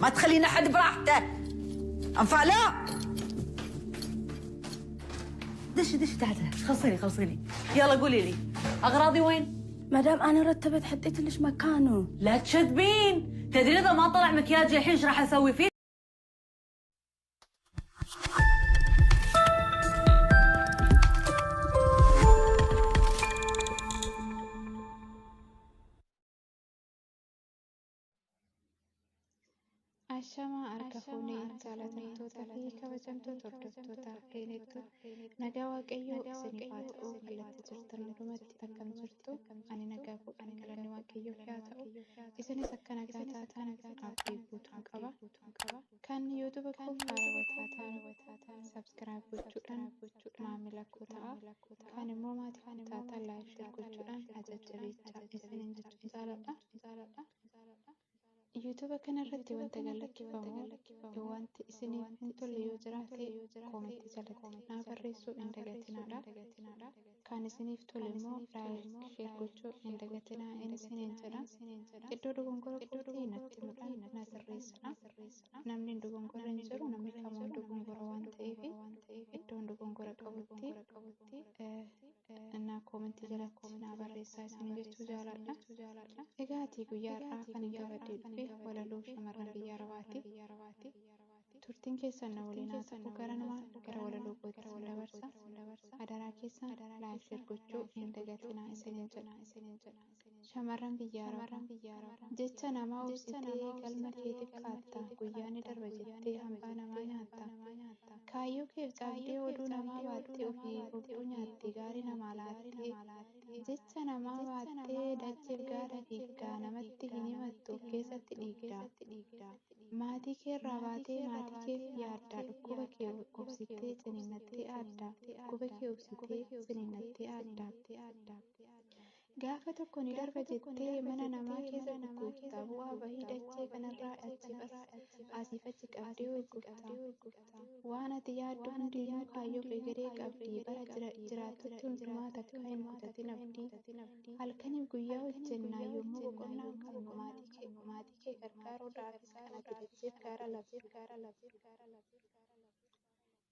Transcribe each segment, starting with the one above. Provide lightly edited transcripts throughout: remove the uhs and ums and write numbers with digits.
ما تخلين احد براحته. انفال لا. دشي دشي تحت، خلصيني خلصيني. يلا قولي لي اغراضي وين؟ مدام انا رتبت، حطيت ليش مكانه. لا تشذبين، تدري اذا ما طلع مكياجي الحين ايش راح اسوي فيه؟ Ashamaa harka fuunee jaallatamtootaa fi kabajamtoota hordoftoota keenyatti nagaa Waaqayyoo isiniif haa ta'u. Kallattii jirtan hundumatti akkam jirtu? Ani nagaa fuudhan galanni Waaqayyoof haa ta'u. Isinis akka nagaa taatan abdii guutuun qaba. Kan YouTube koo haarawaa taatan subscribe gochuudhaan maamila koo ta'a. Kan immoo maatii koo taatan like share gochuudhaan jajjabeechaa isiniin jechuun jaaladha. YouTube kanarratti wanta gadlakkifamu wanti isiniif hin tolle yoo jiraate koomentii jalatti naa barreessuu hin dagatinaadha. Kan isiniif tole immoo like share gochuu hin dagatinaa isiniin jedha. Iddoo dogongora kootii natti himuudhaan na sirreessadha. Namni dogongora hin jiru, namni kamuu dogongora waan ta'eef iddoon dogongora qabutti naa koomentii jalatti naa barreessaa isin jechuu jaaladha. Egaa ati guyyaa har'aa kan hin qabadhee dhufe walaloo shamarran biyya Arabaati. Turtiin keessan na waliin haa ta'u. Gara namaa gara walaloo kootti isin dabarsa. Adaraa keessan like share gochuu hin dagatinaa isiniin jedha. Shamarran biyya Arabaa, jecha namaa obsitee galma keetiif kaatta. Guyyaa ni darba jettee hambaa namaa nyaatta. Kaayyoo keef cabdee oduu namaa baattee ofii obduu nyaatte gaarii namaa laattee. Jecha namaa baattee dacheef gaara fiigdaa, namatti hin himattu of keessatti dhiigdaa. Maatii keerraa baatee maatii keef yaaddaa, dhukkuba kee obsitee ciniinnattee aaddaa. Dhukkuba kee obsitee ciniinnattee aaddaa. Gaafa tokko ni darba jettee mana namaa keessa gugguufta. Bu'aa bahii dachee kanarraa asiif achi qabdee hurgufta. Waan ati yaaddu hundinuu kaayyoof egeree qabdi. Bara jiraattutti hundumaa takkaa hin kutatin abdii. Halkaniif guyyaa hojjenna yommuu boqonnaa hin qabnu, maatii kee gargaaruudhaafis kan ati dacheef gaara laftu.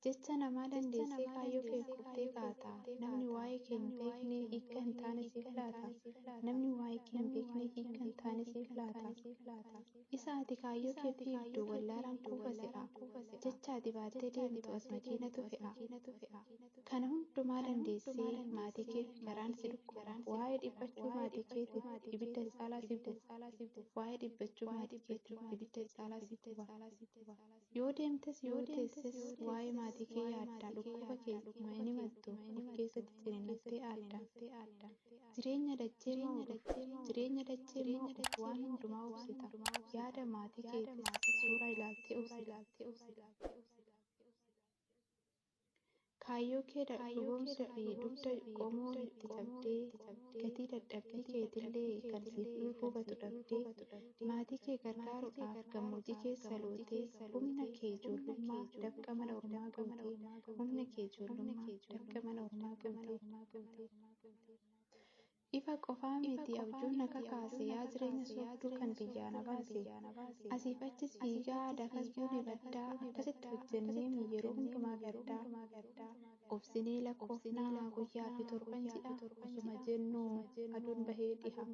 Jecha namaa dandeessee kaayyoo keef kuftee kaata. Namni waa'ee kee hin beekne hiika hin taane siif laata. Namni waa'ee kee hin beekne hiika hin taane siif laata. Isa ati kaayyoo keef fiigdu wallaalaan kuufa se'a. Jecha ati baattee deemtu as makiinatu fe'a. Kana hundumaa dandeessee maatii keef garaan si dhukkuba. Waa'ee dhiphachuu maatii keetiif ibidda caalaa si guba. Waa'ee dhiphachuu maatii keetiif ibidda caalaa si guba. Yoo deemtes yoo teesses waa'ee maatii kee yaadda. Dhukkuba kee hin himattu, of keessatti ciniinnattee aadda. Jireenya dachee mo'uuf, jireenya dachee mo'uuf waan hundumaa obsita. Yaada maatii keetis suuraa ilaaltee obsita. Kaayyoo kee dhugoomsuu fi dugda qomoo itti cabdee, gatii dadhabbii keetillee kan siif hubatu dhabdee, maatii kee gargaaruudhaaf gammoojjii keessa lootee, humna kee ijoollummaa dafqa mana ormaa gootee, humna kee ijoollummaa dafqa mana ormaa gootee. Ifa qofaa miti abjuun na kakaase, yaa jireenya sooftuu kan biyyaa na baase. Asiif achis fiigaa dakas buune baddaa, akkasitti hojjenneemi yeroo hundumaa gaddaa. Obsinee lakkoofnaa guyyaa fi torban ji'a, osuma jennuu aduun bahee dhiha.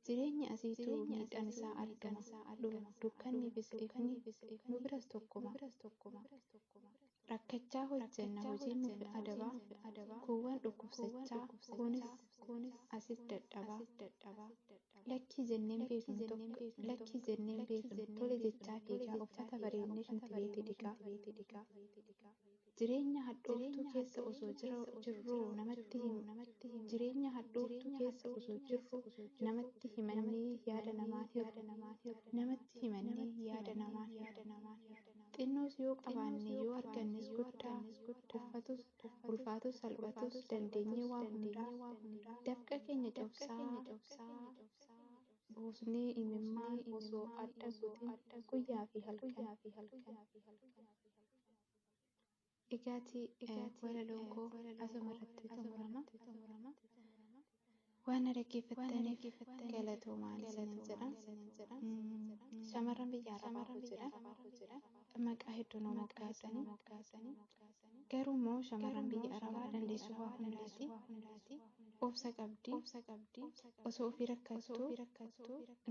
Jireenyi asiitu miidhaan isaa argama, dukkanni fi ifni nu biras tokkuma. Rakkachaa hojjenna hojiin nuuf adaba, kuuwwan dhukkubsachaa kunis asis dadhabaa. Lakkii jenneen beeknu tole jechaa fiigaa, uffata bareednee shintibeetii dhiqaa. Jireenya hadhooftuu keessa osoo jirruu namatti jireenya hadhooftuu keessa osoo jirru namatti himannee yaada namaan hirru. Namatti himannee yaada namaan hirru. Xinnoos yoo qabaanne yoo argannes guddaa, uffatus ulfaatus salphatus dandeenyee waa hundaa, dafqa keenya cobsaa buusnee imimmaan osoo adda kutin guyyaa fi halkan. Egaati walaloon koo asuma irratti xumurama. Waan na dhaggeeffattaniif galatoomaa isiniin jedha. Shamarran biyya Arabaa jedha. Maqaa hedduu nama moggaasanii. Garuu immoo shamarran biyya Arabaa dandeessuu waa hundaati. Obsa qabdi. Osoo ofii rakkattuu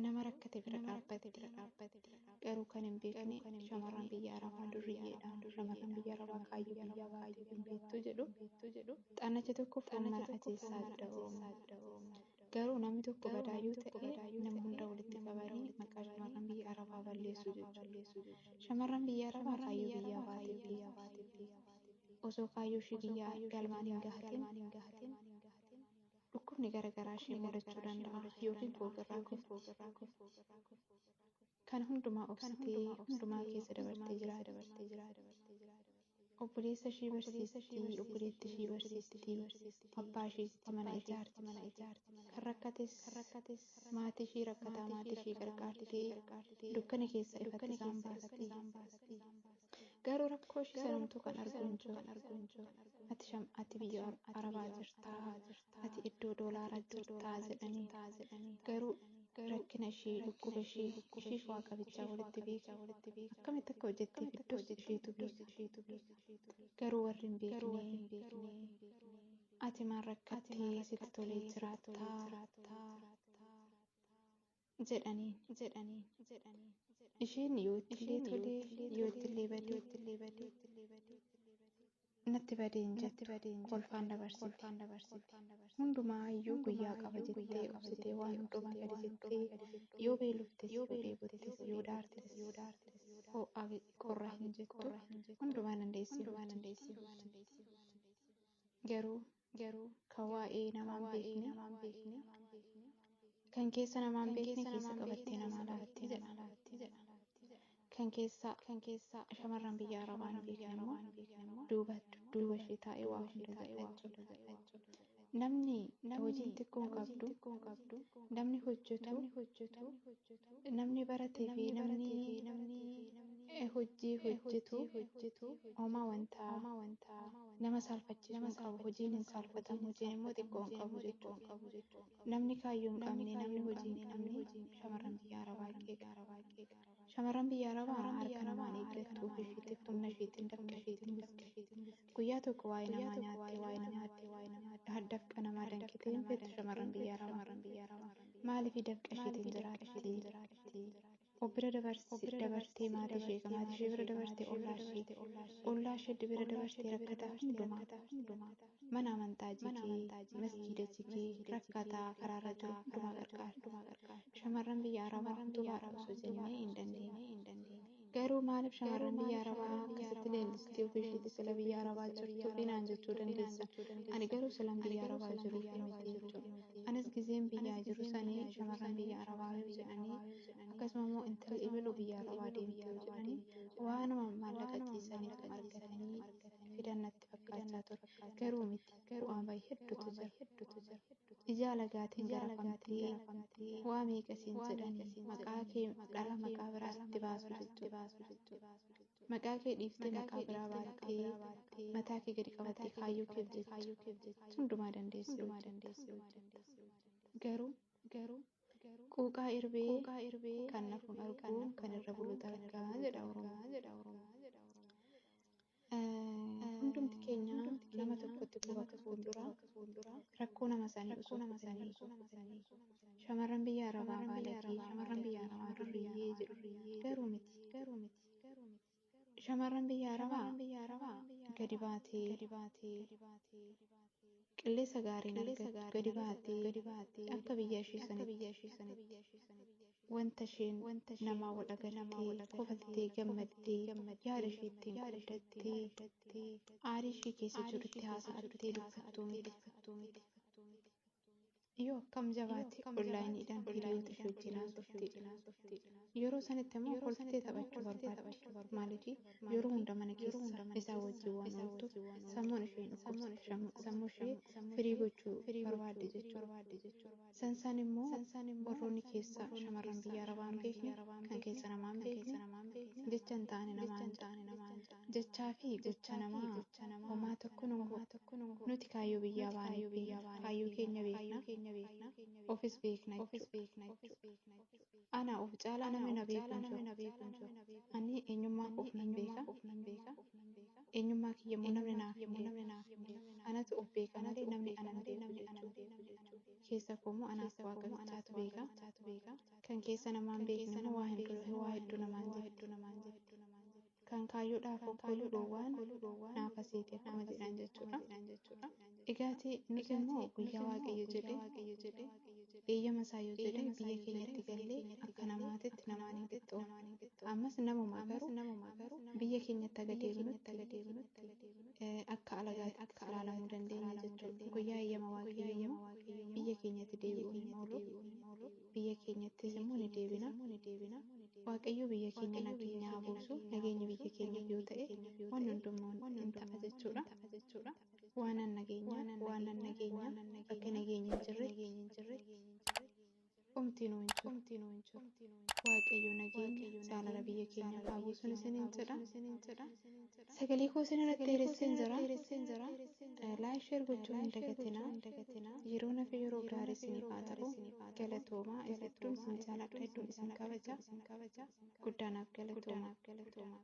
nama rakkate bira dhaabbatti. Garuu kan hin beekne shamarran biyya Arabaa duriyyeedha. Shamarran biyya Arabaa kaayyoo biyyaa baatee hin beektu jedhu. Xannacha tokko foon mara ajeessaa jedha Oromoon. Garuu namni tokko badaa yoo ta'e nama hunda walitti qabanii maqaa shamarran biyya Arabaa balleessu jechuudha. Shamarran biyya Arabaa kaayyoo biyyaa baatee beekti. Osoo kaayyoo ishee biyyaa galmaan hin gahatin dhukkubni garaagaraa ishee mudachuu danda'a yookiin fooqirraa kufti. Kan hundumaa obsitee hundumaa keessa dabartee jiraatti. Obboleessa ishee barsiisti, obboleettii ishee barsiisti, abbaa isheetti mana ijaarti. Kan rakkates maatii ishee rakkataa maatii ishee gargaartee dukkana keessa ifatti isaan baasti. Garuu rakkoo ishee sanamtuu kan argu hin jiru. Ati biyya Arabaa jirtaa, ati iddoo doolaaraa jirtaa jedhanii. Garuu rakkina ishee, dhukkuba ishee, isheef waaqa bichaa walitti beeka. Akkamitti akka hojjettee fiddos isheetu beeka. Garuu warri hin beekne ati maal rakkattee sitti tolee jiraattaa jedhaniin. Isheen yoo ittillee tolee yoo ittillee badee natti badee hin jettu kolfaan dabarsiti. Hundumaa iyyuu guyyaa qaba jettee obsitee waan hundumaa gadi jettee yoo beeloftes yoo dheebottes yoo daartes ho'aa qorra hin jettu hundumaa dandeessee hojjetti. Garuu kan waa'ee namaa hin beekne kan keessa namaa hin beekne keessa qabattee namaa laalti jedha. Kan keessa shamarran biyya Arabaa hin beekne immoo duuba duuba ishee taa'ee waa hunda jedha jechuudha. Namni hojiin xiqqoo hin qabdu, namni hojjetu, namni baratee fi namni hojii hojjetu homaa wanta nama saalfachiisuu hin qabu. Hojiin hin saalfatamu, hojiin immoo xiqqoo hin qabu jechuudha. Namni kaayyoo hin qabne, namni hojii hin qabne shamarran biyya Arabaa qeeqa. Shamarran biyya Arabaa harka namaan eeggattu ofii isheetiif humna isheetiin dafqa isheetiin bulti. Guyyaa tokko waa'ee namaa nyaattee waa'ee namaa dafqa namaa danqitee hin beektu shamarran biyya Arabaa. Maaliif dafqa isheetiin jiraatti? Of bira dabartee maatii ishee maatii ishee bira dabartee ollaa ishee ollaa ishee bira dabartee rakkataa hundumaa mana amantaa jigee masjiida jigee rakkataa karaarra jiru hundumaa gargaara. Shamarran biyya Arabaa utubaadha osoo jennee hin dandeenye. Garuu maaliif shamarran biyya Arabaa akkasitti leellistee ofii isheetti sila biyya Arabaa jirtu finaan jechuu dandeessa. Ani garuu silan biyya Arabaa jiruuf miti jechuudha. Anis gizeen biyyaa jiru sanii shamarran biyya Arabaa yoo jedhanii akkasuma immoo intalli ibiluu biyya Arabaa deemte yoo jedhanii waanuma maallaqa ciisanii argatanii fidan natti fakkaachaa ture. Garuu miti bu'aa bahii hedduutu jira. Ija alagaatiin garafamtee waa meeqa siin jedhanii maqaa kee dhala maqaa biraa sitti baasu jechuudha. Maqaa kee dhiiftee maqaa biraa baattee mataa kee gadi qabattee kaayyoo keef jecha hundumaa dandeessee hojjetta. Garuu quuqaa irbee kan nafuun arguu kan irra bulu argaa jedha Oromoon. Hundumti keenya nama tokkotti quba fuuldura rakkoo nama sanii osoo fudhannee shamarran biyya Arabaa baalagee shamarran biyya Arabaa durriyyee jedhu garuu miti. Shamarran biyya Arabaa gadi baatee qilleensa gaariin argattu gadi baatee akka biyya ishee sanitti wanta isheen namaa wal agartee kofaltee gammaddee yaada ishee ittiin qooddattee aarii ishee keessa jirutti haasa'attee dubbattuu miti. Yoo akkam jabaate onlaayiniidhaan hiriyoota ishee wajjin haasofteedha. Yeroo sanatti immoo kolfitee taphachuu barbaaddi. Maaliif yeroo hunda mana keessa isaa wajjin waan ooltuuf sammuun ishee hin dhukkubsatu. Sammuu ishee firii gochuu barbaaddi jechuudha. Sansaan immoo warroonni keessa shamarran biyya Arabaa hin beekne kan keessa namaa hin beekne Jecha hin taane namaan jedha. Jechaa fi gocha namaa homaa tokko nun godhu. Nuti kaayyoo biyyaa baanee beekna. Kaayyoo keenya beekna. Ofis beekna jechuudha. Ana of caalaa namni na beeku hin jiru. Ani eenyummaa koo of nan beeka. Eenyummaa kiyya immoo namni naaf hin beeku. Anatu of beeka malee namni ana hin beeku jechuudha. Keessa koo immoo anaaf waaqa bichaatu beeka. Kan keessa namaa hin beekne immoo waa hedduu namaan jedhu. Kan kaayyoodhaaf okkoluu dhoowwaan naaf asiiti akkuma jedhan jechuudha. Egaati nuti immoo guyyaa Waaqayyo jedhee eeyyama isaa yoo jedhe biyya keenyatti gallee akka namaatitti namaan hin qixxoofne. Ammas namuma garuu biyya keenyatti aga deebinutti akka alagaatti ilaalamuu dandeenya jechuudha. Guyyaa eeyyama Waaqayyoo immoo biyya keenyatti deebi'uun hin oolu. Biyya keenyattis immoo ni deebina. Waaqayyo biyya keenya nageenya haa buusu. Nageenyi biyya keenyaaf yoo ta'e wanni hundumtuu hin ta'a jechuudha. Waanan nageenya, waanan nageenya, bakka nageenyi hin jirretti homtinuu hin jiru. Waaqayyo nageenya jaalala biyya keenyaaf haa buusuun isiniin jedha. Sagalee koo isin irratti dheeresseen jira. Like share gochuu hin dagatinaa. Yeroo nafi yeroo gaarii isiniif haa ta'u. Galatoomaa hedduun isin jaaladha hedduun isin kabaja. Guddaa naaf galatoomaa.